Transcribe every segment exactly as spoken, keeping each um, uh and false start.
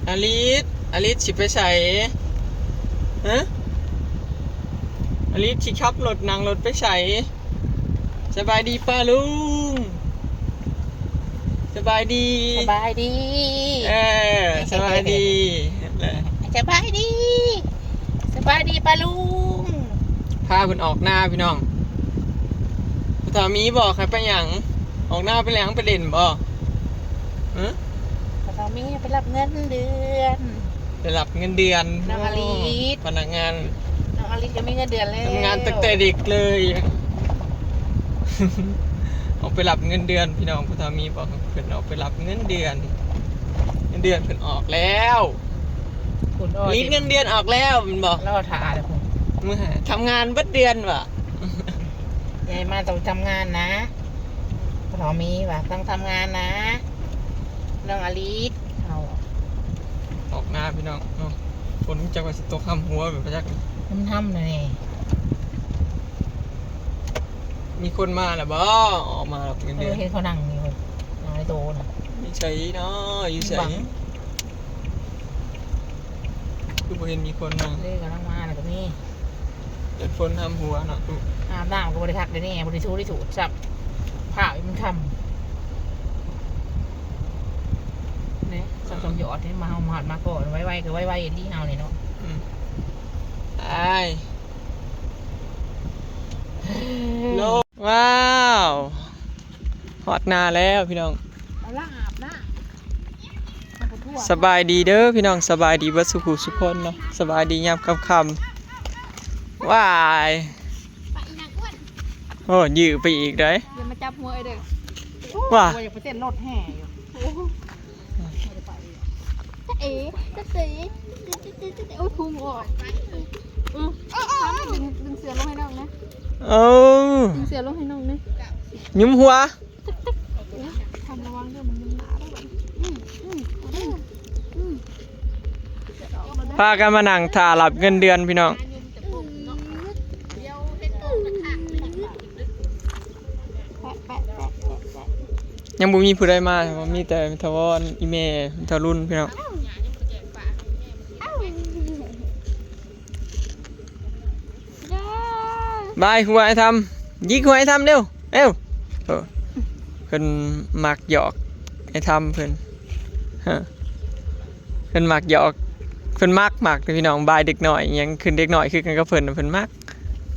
อลิส อลิสสิไปไส ฮะ อลิสสิขับรถนั่งรถไปไส สบายดีป้าลุง สบายดี สบายดี เออ สบายดี สบายดี สบายดีป้าลุง พาเพิ่นออกนาพี่น้อง พ่อเฒ่ามีบอกให้ไปหยัง ออกนาไปหยัง ไปเล่นบ่ ฮะ พ่อเฒ่ามีไปรับเงินเดือน ไปรับเงินเดือน น้องอลิส พนักงาน น้องอลิสก็มีเงินเดือนแล้ว ทำงานตั้งแต่เด็กเลย ออกไปรับเงินเดือนพี่น้อง พ่อเฒ่ามีบอกให้เพิ่นออกไปรับเงินเดือน เงินเดือนเพิ่นออกแล้ว คุณอ้อ อลิส เงินเดือนออกแล้วแม่นบ่ รอถ่าเลยคุณ เมื่อทำงานเบิดเดือนว่ะ ยายมาต้องทำงานนะ พ่อเฒ่ามีว่าต้องทำงานนะ น้องอลิส เอา ออกนาพี่น้องเนาะ ฝนจักว่าสิตกค่ำหัวแบบจัก มันทำเลย มีคนมาแล้วบ่ ออกมารับเงิน เอ เดื อ อน เห็นเขานั่งอยู่ นั่งในโต๊ะน่ะ อยู่ไสเนาะ อยู่ไส บัง คือบ่เห็นมีคนมา เด้ กำลังมาแล้วก็มี เป็นฝนทำหัวเนาะ อาบน้ำก็บ่ได้คักเด้นี่ บ่ได้ถูได้ถูดซ้ำ ผ้ามันค่ำ นี่ สองสามหยอดนี่มา เฮามาฮอดมาก่อน ไวๆก็ไวๆ ดีเฮานี่เนาะ อืม อ้าย โล ว้าว ฮอดนาแล้วพี่น้อง เอาละอาบน้ำ สบายดีเด้อพี่น้อง สบายดีเบิดสุขุสุคนเนาะ สบายดียามค่ำๆ ว้าย ไปอีนางอ้วน โอ้ ยื้อไปอีกได้ อย่ามาจับหัวไอ้เด้อ ว้า โอ้ย อยากไปเต้นรถแห่อยู่ โอ้โห จ๊ะเอ๋ จ๊ะเอ๋ จ๊ะเอ๋ โอ้ย พุงออก อืม เอา เอา เอา ดึง ดึงเสื้อลงให้น้องนะ เออ ดึงเสื้อลงให้น้องนะ ยุ้มหัว ทำระวังด้วย มันดึงหมาด้วย อืม อืม อืม อืม พากันมานั่งถ่ารับเงินเดือนพี่น้อง ยังบ่มีผู้ใดมา มีแต่แม่ทวอน อีแม่ แม่ทวรุ่นพี่น้อง บายหัวไอ้ทำ ยิกหัวไอ้ทำเร็ว เร็ว เออ เพิ่นมักหยอกไอ้ทำเพิ่น ฮะ เพิ่นมักหยอก เพิ่นมัก มักพี่น้อง บายเด็กน้อย ยังขึ้นเด็กน้อยคือกันกับเพิ่นน่ะ เพิ่นมัก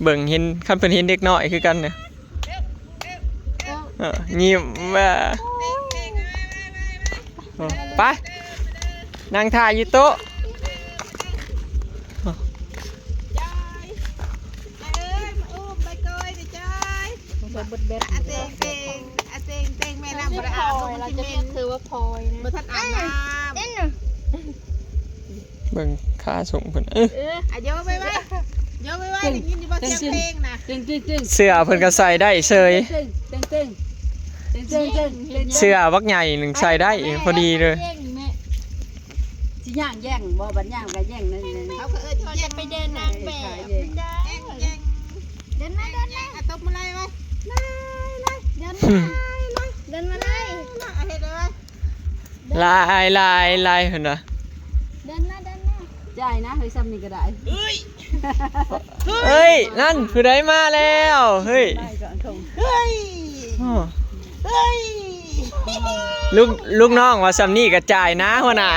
เบิ่งเห็น คันเพิ่นเห็นเด็กน้อยคือกันเนี่ย เออ ยิ้มว่า ไป นั่งถ่าอยู่โต๊ะ จอย จอยเอ้ย มาอุ้มใบเกยดิจอย มันเบิดแบต อาเตงเตง อาเตงเตง แม่น้ำบ่ได้อาบลูก มันสิเหม็น คือว่าพลอยนะ บ่ทันอาบน้ำ เบิ่งขาส่งเพิ่น เออ เออ อ่ะ โยกไว้ไว้ โยกไว้ไว้ ได้ยินอยู่บ่เสียงเพลงนะ ตึงตึงตึง เสื้อเพิ่นก็ใส่ได้เฉย ตึงตึงตึง ตึงตึงตึง เสื้อบักใหญ่หนึ่งใส่ได้พอดีเลย สิย่างแย่งบ่ บัดย่างก็แย่งนั่นนี่ เขาก็เอิ้นแย่งไปเดินนางแบบ แย่งแย่ง เดินมา เดินมา อ่ะ ตบมือไล่ไว้ ไล่ไล่ เดินมา เดินมา ไล่ อ่ะ เฮ็ดไว้ ลายลายลายเพิ่นว่า เดินมา เดินมา จ่ายนะ เฮ้ย ซ้ำนี่ก็ได้ เฮ้ย เฮ้ย นั่นผู้ใดมาแล้ว เฮ้ย ไปก่อนคง เฮ้ย อ้อ เฮ้ย ลูก ลูกน้องว่าซ้ำนี่ก็จ่ายนะหัวหน้า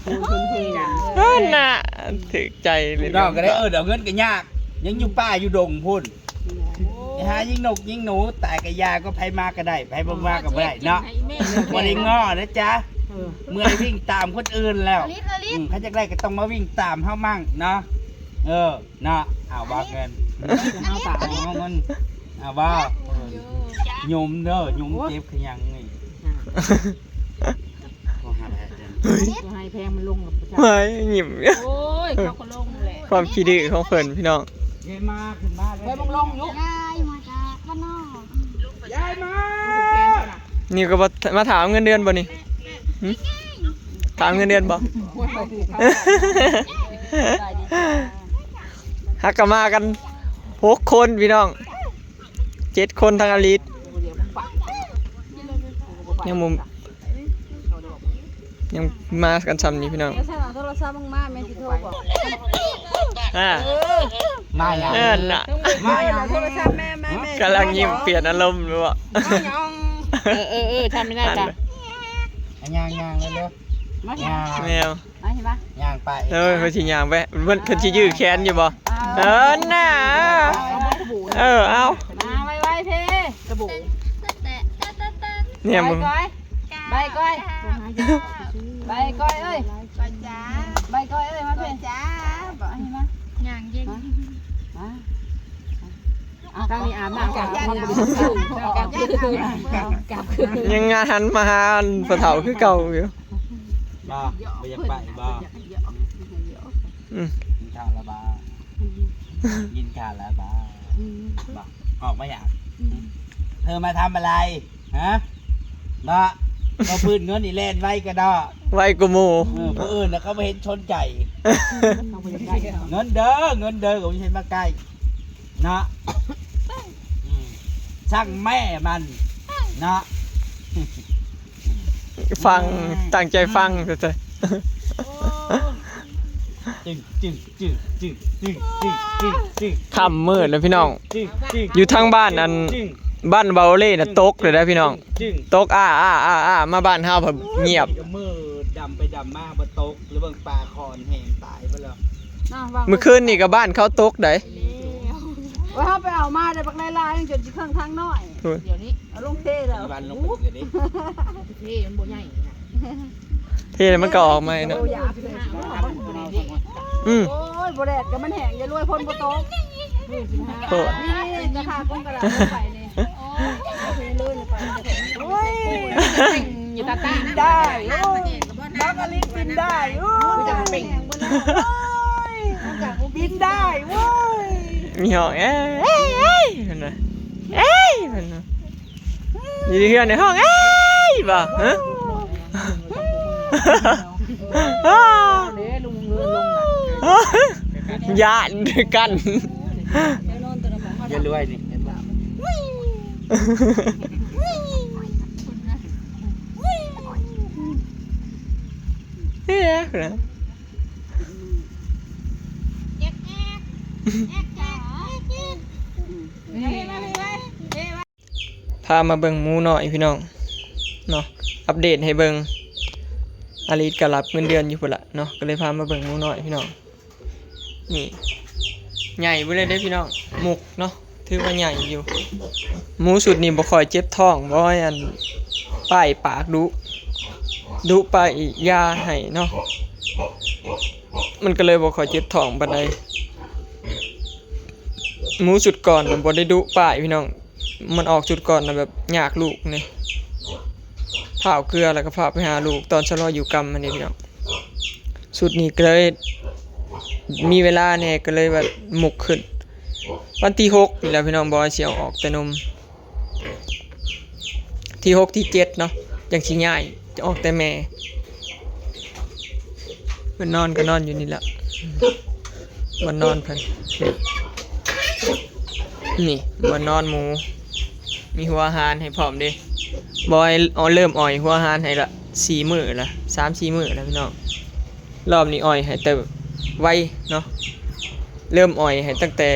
คุณคุณคุณ หัวหน้า ถือใจเลย ลูกน้องก็ได้ เออ เดี๋ยวเงินก็ยาก ยังอยู่ป่าอยู่ดงพุ่น ไปหายิงนกยิงหนู ตายกะยาก็ ไผมาก็ได้ ไผบ่มาก็บ่ได้เนาะ บ่ได้ง้อนะจ๊ะ เออ เมื่อยวิ่งตามคนอื่นแล้ว อลิส อลิส อืม เขาจักได้ก็ต้องมาวิ่งตามเฮามั่งเนาะ เออ เนาะ เอาว่าเงิน เอาตามเอาเงิน เอาว่า เออ หยุมเด้อ หยุมเจ็บคือหยังนี่ โทรหาแพทย์เด้อ ก็ให้แพงมันลงกับประชา ไว้ยิ้ม โอ้ย เขาก็ลงแหละ ความขี้ดื้อของเพิ่นพี่น้อง ยายมาขึ้นมาเลย ไว้บังลงอยู่ ยายมาจากบ้านนอก ยายมา นี่ก็บ่มาถามเงินเดือนบ่นี่ หึ ถามเงินเดือนบ่ โอ้ย ฮักก็มากันหกคนพี่น้อง เจ็ดคนทั้งอลิส ยังบ่ ยังมากันซ้ำนี่พี่น้อง แล้วฉันเอาโทรศัพท์มึงมาแม่ที่โทรบอก อ่า มาอย่าง เอิ้นน่ะ มาอย่าง โทรศัพท์แม่แม่แม่ กำลังยิ้มเปลี่ยนอารมณ์หรือเปล่า เออเออเออทำไม่ได้จ้ะ ย่างย่างเร็วๆย่าง แมว มาเห็นปะ ย่างไป เออเพิ่นสิย่างไปเพิ่นเพิ่นสิยื้อแขนอยู่บ่เออน่ะเออเอา มาไวไวๆเพ่กระบุ เนี่ยมึง ก้อยใบก้อยใบก้อยเอ้ย ก่อนจ้า ใบก้อยเอ้ยมาเพ่ จ้าบอกให้มา ย่างเย็นมาเอาทางนี้อาบน้ำก่อนมันบริสุทธิ์กลับคืนกลับคืน ยังงานหันมาหาอันปะเถาคือเก่าอยู่ บ่บ่อยากไปบ่ อืม กินข้าวแล้วบ่กินข้าวแล้วบ่บ่ออกมาอย่างเธอมาทำอะไรฮะบ่ก็พื้นเงินอีแลนไว้กระดอ ไวกูโม เออผู้อื่นนะเขาไม่เห็นชนใจ เงินเด้อเงินเด้อก็ไม่เห็นมาใกล้เนาะอืมสั่งแม่มันเนาะ ฟังตั้งใจฟังเถอะ จึงจึงจึงจึงจึงจึงจึงจึง ค่ำมืดแล้วพี่น้อง จึงจึง อยู่ทางบ้านอัน จึง บ้านเบาเล่น่ะตกเลยนะพี่น้อง จึง ตกอ้าอ้าอ้าอ้ามาบ้านเฮาแบบเงียบ ก็มืดดำไปดำมาบ่ตกหรือเบิ่งปลาคอนแหงตายไปแล้ว เมื่อคืนนี่ก็บ้านเขาตกได ว่าเขาไปเอามาได้บักไล่ลายจนจะเครื่องทางน้อย พูด เอาลงเทแล้ว วันลงไปเดี๋ยวนี้ เทมันบ่ใหญ่นะ เทแล้วมันก็ออกมาเนาะ โอ้ยอยากเลย อืม โอ้ยบ่แดดกับมันแห้งอย่ารวยพ่นบ่ตก โอ้ นี่จะพากุ้งกระดาษไปเลยโอ้ยเลยไปโอ้ย อย่าตาตา ได้โอ้ยบักอลิสบินได้โอ้ยบินได้โอ้ย มีห้องเอ้ยเอ้ยเอ้ยเพิ่นว่าเอ้ยเพิ่นว่าอยู่ที่เฮือนในห้องเอ้ยบ่ฮะ ย่านกัน อย่ารวยนี่เห็นบ่ เฮ้ยนะ พามาเบิ่งหมูน้อยพี่น้องเนาะ อัปเดตให้เบิ่ง อาลีดก็รับเงินเดือนอยู่พุ้นละเนาะ ก็เลยพามาเบิ่งหมูน้อยพี่น้อง นี่ ใหญ่ไปเลยเด้อพี่น้อง หมกเนาะ ถือว่าใหญ่อยู่ หมูชุดนี้บ่ค่อยเจ็บท้อง บ่ให้อันป้ายปากดุ ดุป้ายยาให้เนาะ มันก็เลยบ่ค่อยเจ็บท้องปานใด หมูชุดก่อนน่ะบ่ได้ดุป้ายพี่น้อง มันออกชุดก่อนน่ะแบบยากลูกนี่ พาเอาเกลือแล้วก็พาไปหาลูกตอนชะลออยู่กำมันนี่พี่น้อง ชุดนี้ก็เลยมีเวลาแหน่ก็เลยแบบหมกขึ้น วันที่หกนี่แหละพี่น้อง บอยสิเอาออกแต่นม ที่หกที่เจ็ดเนาะ จั่งสิย้าย จะออกแต่แม่ มันนอนก็นอนอยู่นี่แหละ มันนอนเพิ่น นี่บ่อนนอนหมู มีหัวอาหารให้พร้อมเด้ บอยเอาเริ่มอ่อยหัวอาหารให้ละสี่มื้อละ สามสี่มื้อละพี่น้อง รอบนี้อ่อยให้แต่ไวเนาะ เริ่มอ่อยให้ตั้งแต่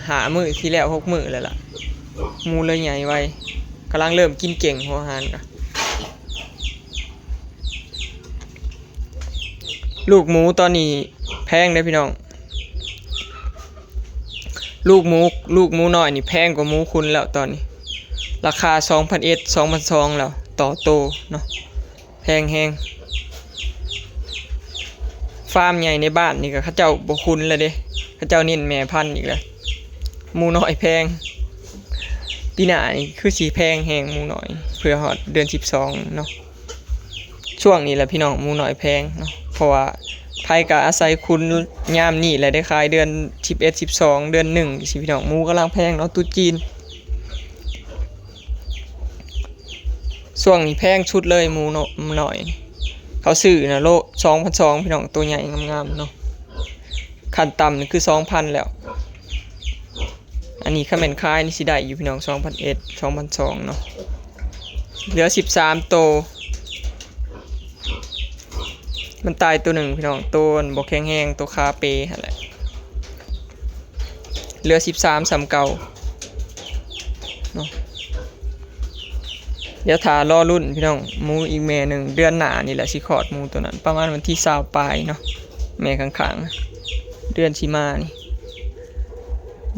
ห้ามื้อที่แล้ว หกมื้อแล้วล่ะ หมูเลยใหญ่ไว กำลังเริ่มกินเก่งหัวอาหารกะ ลูกหมูตอนนี้แพงเด้อพี่น้อง ลูกหมู ลูกหมูน้อยนี่แพงกว่าหมูคุณแล้วตอนนี้ ราคาสองพันเอ็ด สองพันสองแล้ว ต่อโตเนาะ แพงแฮง ฟาร์มใหญ่ในบ้านนี่ก็เขาเจ้าบ่คุณแล้วเด้ เขาเจ้าเน้นแม่พันธุ์อีกแล้ว หมูน้อยแพง ปีหน้านี่คือสิแพงแฮงหมูน้อย เพื่อฮอดเดือนสิบสองเนาะ ช่วงนี้แหละพี่น้อง หมูน้อยแพงเนาะ เพราะว่าไผก็อาศัยคุณยามนี้แหละ ได้ขายเดือนสิบเอ็ด สิบสอง เดือนหนึ่งสิพี่น้อง หมูกำลังแพงเนาะ ตุ๊จีน ช่วงนี้แพงสุดเลยหมูเนาะ หมูน้อย เขาซื้อนะโลสองพันสองพี่น้อง ตัวใหญ่งามๆเนาะ ขั้นต่ำนี่คือสองพันแล้ว อันนี้คันแม่นขายนี่สิได้อยู่พี่น้อง สองพันเอ็ด สองพันสองเนาะ เหลือสิบสามโต มันตายตัวหนึ่งพี่น้อง ตัวมันบ่แข็งแรง ตัวขาเป๋หั่นแหละ เหลือสิบสามส่ำเก่าเนาะ เดี๋ยวถ่ารอรุ่นพี่น้อง หมูอีกแม่หนึ่ง เดือนหน้านี่แหละสิคลอดหมูตัวนั้น ประมาณวันที่ซาวปลายเนาะ แม่ข้างๆนะ เดือนสิมานี่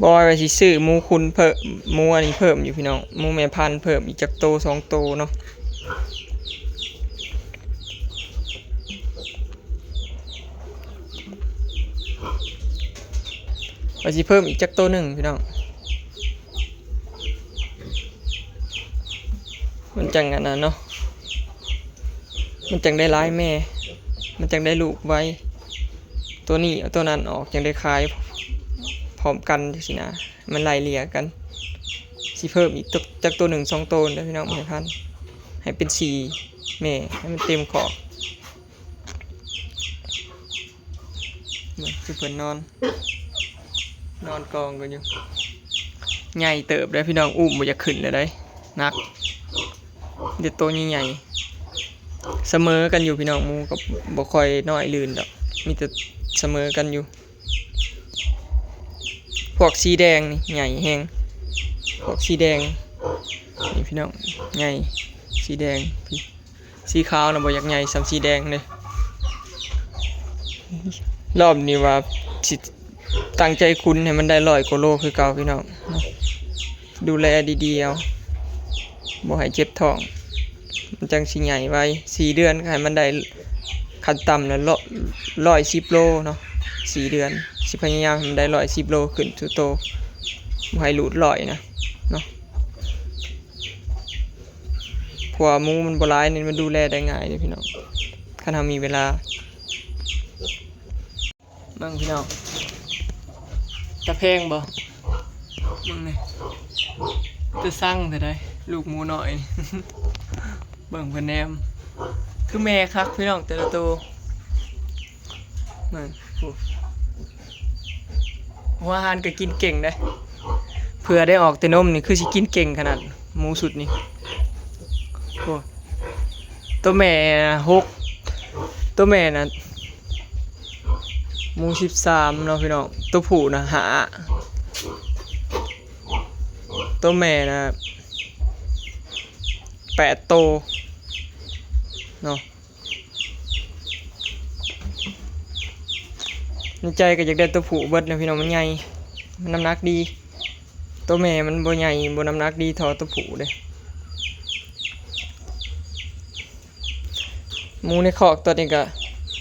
บอยว่าสิซื้อหมูคุณเพิ่ม หมูอันนี้เพิ่มอยู่พี่น้อง หมูแม่พันธุ์เพิ่มอีกจักโตสองโตเนาะ ว่าสิเพิ่มอีกจักโตหนึ่งพี่น้อง มันจังอันนั้นเนาะ มันจังได้หลายแม่ มันจังได้ลูกไว ตัวนี้เอาตัวนั้นออกจังได้ขายพร้อมกันจังซี้นะ มันไล่เลี่ยกัน สิเพิ่มอีกจัก จักโตหนึ่งสองโตเด้อพี่น้อง แม่พันธุ์ ให้เป็นสี่แม่ ให้มันเต็มคอก เบิ่งคือเพิ่นนอน นอนกองกันอยู่ ใหญ่เติบเด้อพี่น้อง อุ้มบ่อยากขึ้นเลยเด้ หนัก เด็ดโตใหญ่ๆ เสมอกันอยู่พี่น้อง หมูก็บ่ค่อยน้อยลื่นดอก มีแต่เสมอกันอยู่ พวกสีแดงนี่ใหญ่แฮง พวกสีแดง นี่พี่น้อง ใหญ่ สีแดง พี่ สีขาวนะบ่อยากใหญ่ส่ำสีแดงเลย รอบนี้ว่าสิตั้งใจคุณให้มันได้ร้อยกว่าโลคือเก่าพี่น้อง ดูแลดีๆเอา บ่ให้เจ็บท้อง มันจังสิใหญ่ไว สี่เดือนก็ให้มันได้ขั้นต่ำละร้อย ร้อยสิบโลเนาะ สี่เดือน สิพยายามให้มันได้ร้อยสิบโลขึ้นสู่โต บ่ให้หลุดร้อยนะเนาะ เพราะว่าหมูมันบ่หลายนี่มันดูแลได้ง่ายเด้อพี่น้อง คันเฮามีเวลา เบิ่งพี่น้อง ตาแพงบ่ เบิ่งนี่ ตาสั่งแท้ใด๋ ลูกหมูน้อย เบิ่งเพิ่นแนม คือแม่คักพี่น้องแต่ละโต นั่น โอ้ หัวอาหารก็กินเก่งเด้ เผื่อได้ออกแต่นมนี่คือสิกินเก่งขนาด หมูชุดนี้ โอ้ ตัวแม่หก ตัวแม่น่ะ หมูสิบสามเนาะพี่น้อง ตัวผู้น่ะห้า ตัวแม่น่ะแปดโตเนาะ ในใจก็อยากได้ตัวผู้เบิดนะพี่น้อง มันใหญ่ มันน้ำหนักดี ตัวแม่มันบ่ใหญ่ บ่น้ำหนักดีเท่าตัวผู้เด้ หมูในคอกตัวนี้ก็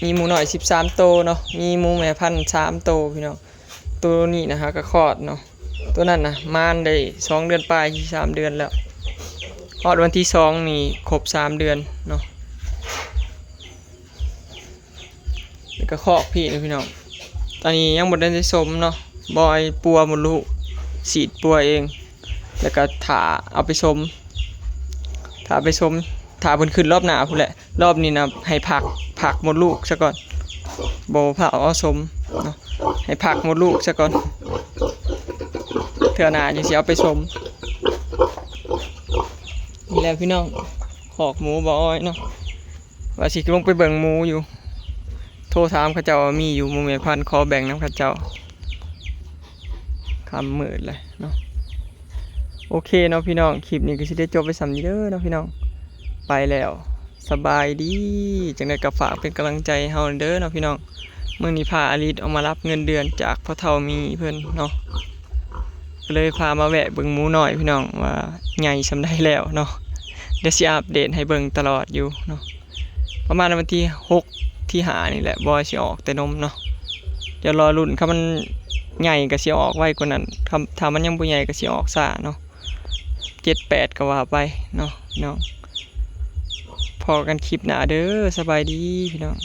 มีหมูน้อยสิบสามโตเนาะ มีหมูแม่พันธุ์สามโตพี่น้อง ตัวนี้นะฮะก็คลอดเนาะ ตัวนั้นนะมานได้สองเดือนปลาย สิสามเดือนแล้ว ฮอดวันที่สองนี่ครบสามเดือนเนาะ แล้วก็คอกพี่นะพี่น้อง ตอนนี้ยังบ่ได้สมเนาะ บอยปัวมดลูก ฉีดปัวเอง แล้วก็ถ่าเอาไปสม ถ่าไปสม ถ่าเพิ่นขึ้นรอบหน้าพู้นแหละ รอบนี้นะให้พัก พักมดลูกซะก่อน บ่พาเอาสมเนาะ ให้พักมดลูกซะก่อน เทื่อหน้าจังสิเอาไปสม นี่แหละพี่น้อง คอกหมูบ่ออยเนาะ ว่าสิลงไปเบิ่งหมูอยู่ โทรถามเขาเจ้าว่ามีอยู่หมูแม่พันธุ์ ขอแบ่งนำเขาเจ้า ค่ำมืดเลยเนาะ โอเคเนาะพี่น้อง คลิปนี้ก็สิได้จบไว้ส่ำนี้เด้อเนาะพี่น้อง ไปแล้ว สบายดี จังใดก็ฝากเป็นกำลังใจให้เฮาเด้อเนาะพี่น้อง มื้อนี้พาอลิสออกมารับเงินเดือนจากพ่อเฒ่ามีเพิ่นเนาะ ก็เลยพามาแวะเบิ่งหมูน้อยพี่น้อง ว่าใหญ่ส่ำใดแล้วเนาะ เดี๋ยวสิอัปเดตให้เบิ่งตลอดอยู่เนาะ ประมาณวันที่หก ที่ห้านี่แหละ บอยสิออกแต่นมเนาะ เดี๋ยวรอลุ้น คันมันใหญ่ก็สิออกไวกว่านั้น ถ้า ถ้ามันยังบ่ใหญ่ก็สิออกช้าเนาะ เจ็ดแปดก็ว่าไปเนาะพี่น้อง พ้อกันคลิปหน้าเด้อ สบายดีพี่น้อง